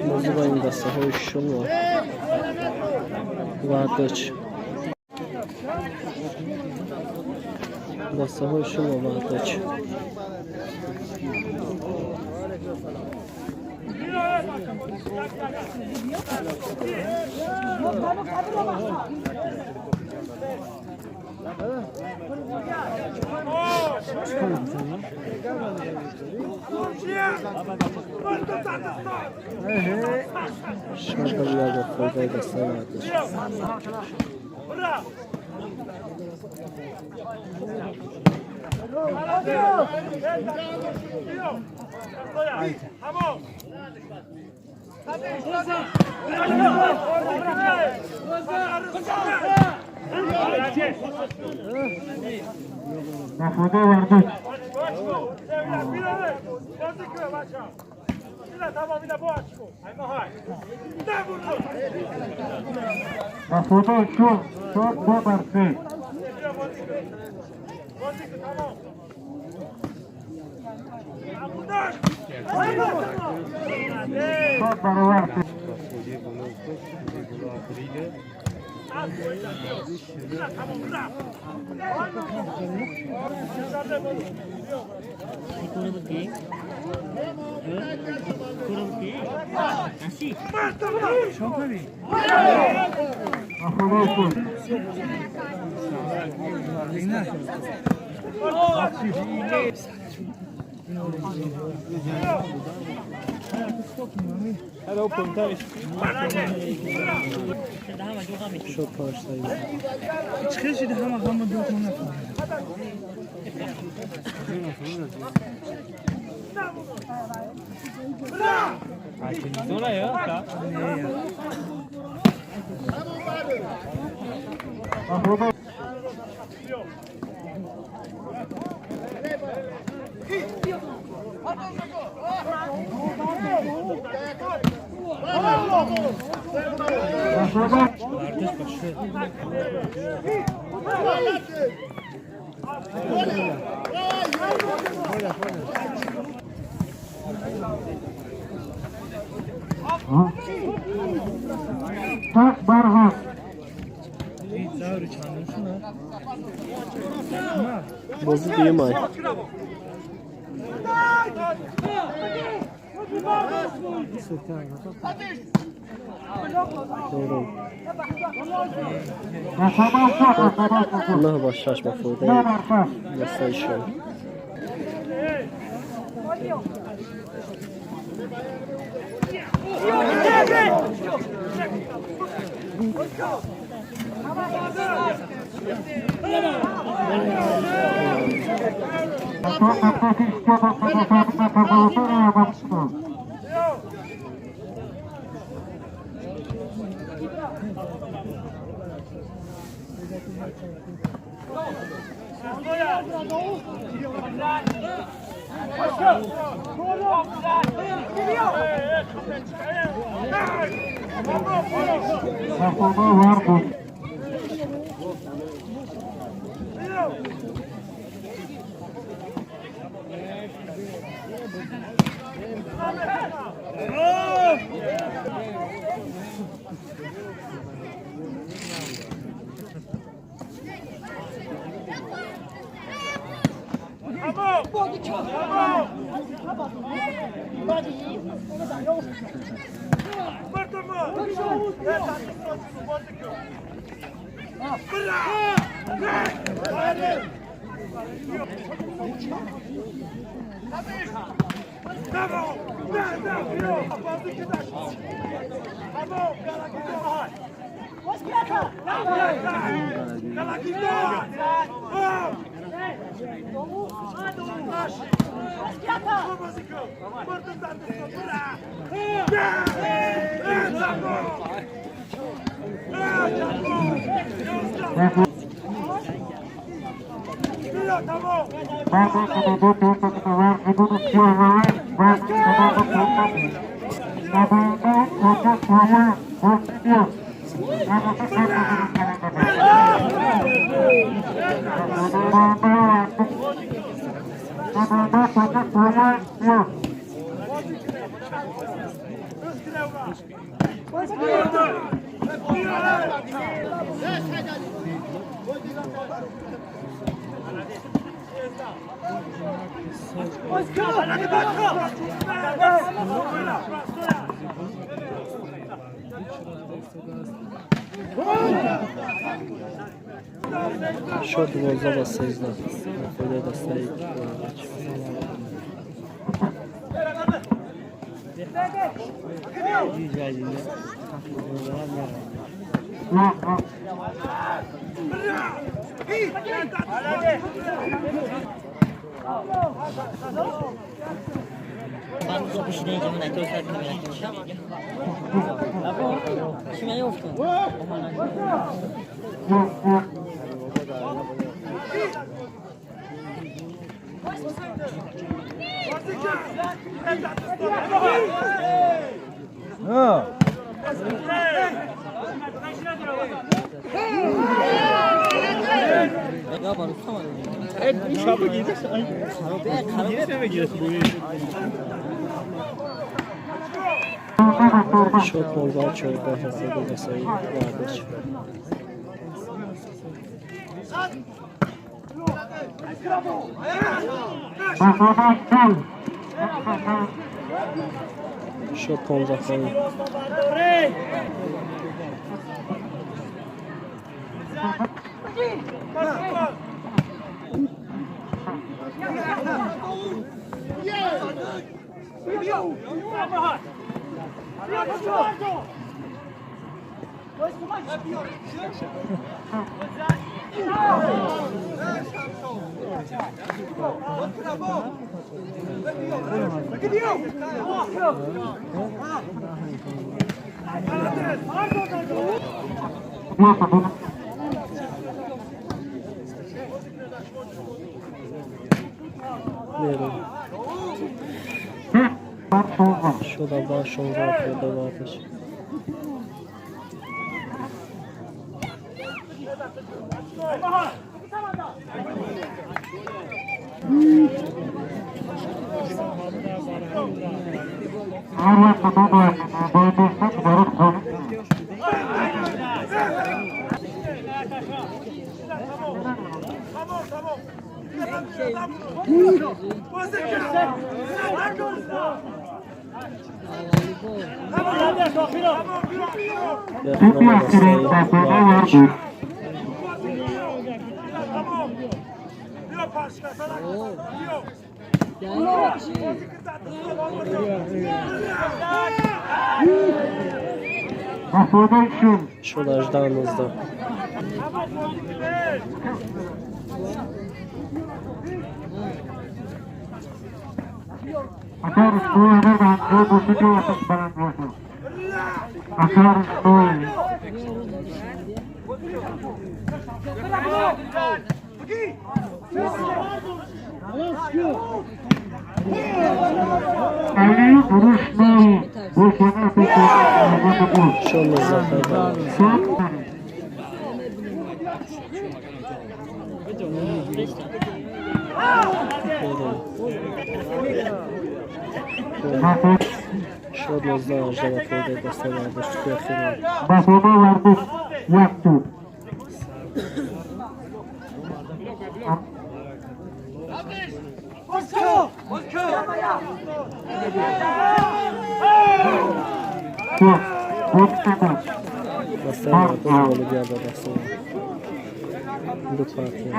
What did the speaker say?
Бозӣ байни дастаҳои Шум ва Ваҳдач. Дастаҳои Шум ва Ваҳдач. 6 бар 1 ба фоидаи дастаи Ваҳдач. Ба фоидаи Ваҳдат. Ба фоидаи Шум 4 2 бар 3. 4 баробар 3. Ба фоидаи Шум. Шуд 5 3. Ба фоидаи ба фоидаи 6 бар 7. Бозӣ дуюмай. Дорум. Ба фоидаи Шум, ба фоидаи Шум. 9 ба 6 ба фоидаи 9 бар 6. дастаи Шум. Ба фоидаи Ваҳдат. Шуд 12-13 ба фоидаи дастаи Вардич. Шуд 15-14 ба фоидаи дастаи Вардич. Шуд 15. Берун. Шуд 17-16 ба фоидаи Вардич. Берун дастаи Вардич. Шуд 18-19. Шуд 19. Шуд 19-18 ба фоидаи дастаи Вардич. Тӯпи охирин. Дастаи Вардич ғолибият ба даст овард. Ду партия.